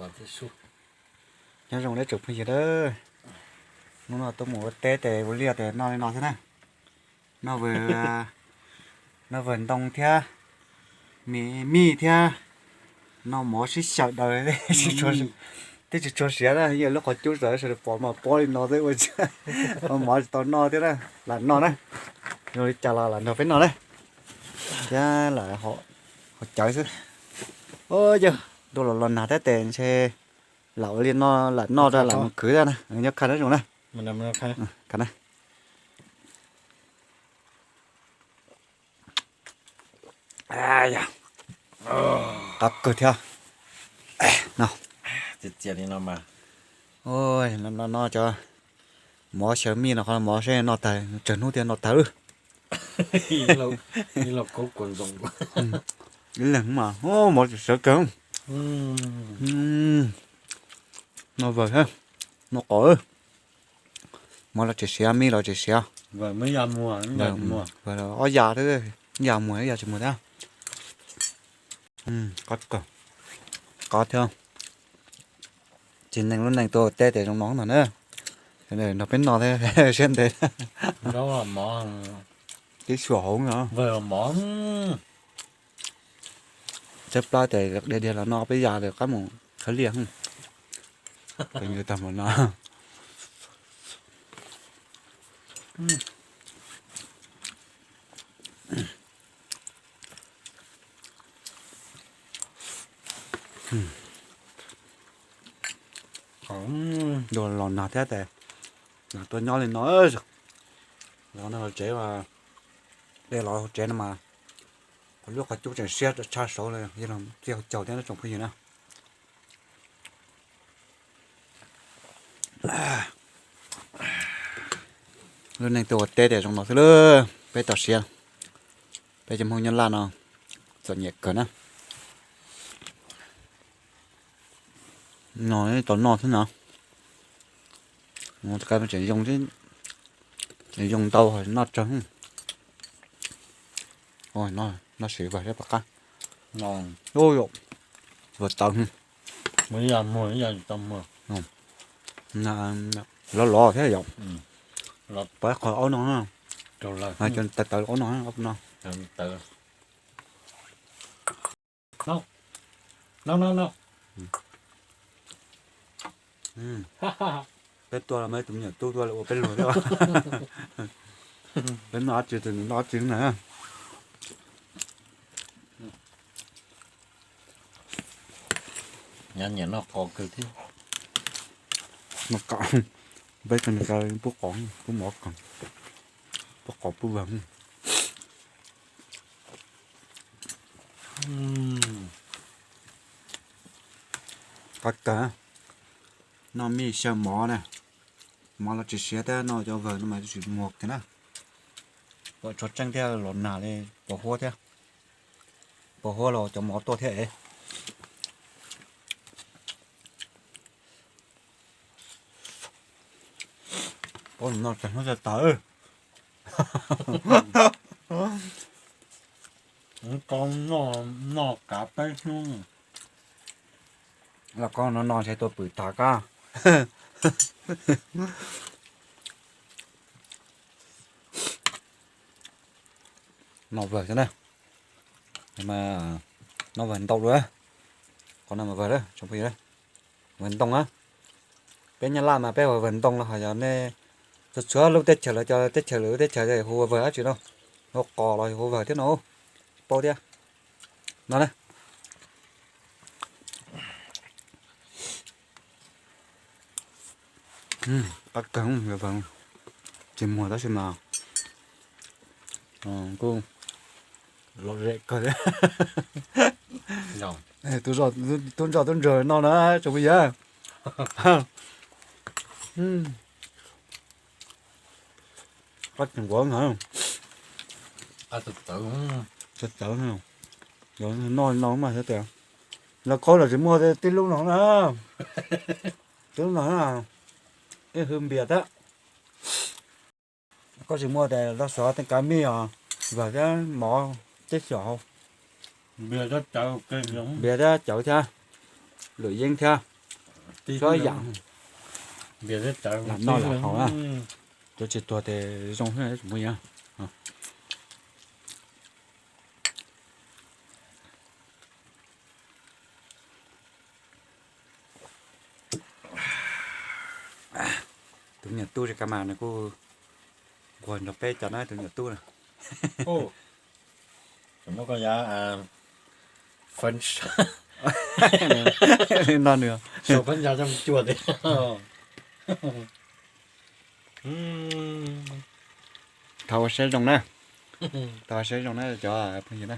Nyob zoo tsoom phooj ywg a, hnub no tuaj mus ua teb tes ua liaj tes noj li no xwb na. Noj, noj vawg ntoo thiab, me mij thiab, noj mov sib xyaw daws, twb tsis tshua siav na, yog lub qhov cub tawm sawv daws pom mas pob li no xwb ua, mov tsis tau noj thiab na, lam noj na. Zoo li cas los lam nrog peb noj na, thiab lam haus cawv xwb. Yog ntuj los los nag thiab tes ntshe lam ua li no, lam noj ra lam mus khwv thiab na, nyob kha nyob zoo na. Qab kawg thiab. No, no cov mov xyaw mij no, qhov mov seb noj tag, tsawg hnub thiaj noj tag lawm. Ib leeg mas mov sawv kawg. Noj vawg thiab, noj qos. Mov los tsis siav, mij los tsis siav. Ob yam, ya muag ib yam tsis muag thiab. Qab kawg, qab thiab. Txiv neej lub neej tuaj teb tes zoo no ntag na. Nrog peb noj thiab siab ntev. Tib suam hauv no. Tshaib plab tes dhia dhia los noj peb yam lawm qab mus khawb liaj. Tag mus no. Los nag thiab tes tuaj nyob li no. Los no tsev, de los hauv tsev no mas lub qhov cub tseem siab tshaj saud li, yog tij hauv caug thiab tsoom phooj ywg na. Lub neej tuaj ua teb tias zoo no xwb lawm, peb txoj sia, peb cov Hmoob nyob Laj no txom nyem kawg na. No tau noj xwb no. Tseem zoo, tseem zoo ntau noj tsawg. Noj siv vawg thiab pom qab. Vawg tawv, lov lov thiab yom. Pov qhov aub no, tawv tawv aub no no. Peb tuaj los muaj ib tug me nyuam tub tuaj ua peb luag thiab. Peb noj dab tsi tus nws noj dab tsi na. Nyob nyiam noj qos kawg thiab. Noj qos, peb tseem noj pub qos, pub mov, pub qos pub vawg. Qab kawg, noj mij xyaw mov na, mov los tsis siav thiab noj cov vawg no mas tsis muag kiag na. Pom tshua tseeb thiab los nag li pos huab thiab, pos huab los cov mov tuaj thiab es. Pab no tag hnub txog taws. Koj noj kav peb hnub. Los koj no no ntshe tuaj pwm tag koj. Noj vawg xwb na. Mas noj vawg ntau dua. Qhov no mas vawg, tsoom phooj ywg, vawg ntoo na. Peb Nyab Laj mas peb hu vawg ntoo los ho yog nej txhua txhua lub teb chaws los cov teb chaws lwm lub teb chaws hu ua vawg dab tsi no. Hu qos los hu vawg thiab no. Paub thiab. No na. Qab kawg, tsis muag tab sis mas kuj lom zem kawg thiab. Tub zoj tub ntsag no na tsoom phooj ywg. Qab tseem nquav na. Txawv txawv, noj no mas xyov tias, lauj kaub los tsis muaj, tib lub no na, tib lub no na, ib hwv npias thiab. Koj tsis muaj tes los xov tej kav mij os, vawg thiab mov tib xyom hauv. Npias thiab cawv thiab, lwm yeeb thiab. Tib yam lam noj lam haus na. Cov tsis tuag tes zoo xwb mus yog. Tus me nyuam tub ze ka mas nws kuj nquag nrog peb cov na, tus me nyuam tub na. Muab koj yav no nws sau phab ntsa coj mus cuag tiag. Thov ua siab zoo na, thov ua siab zoo na cov phooj ywg na.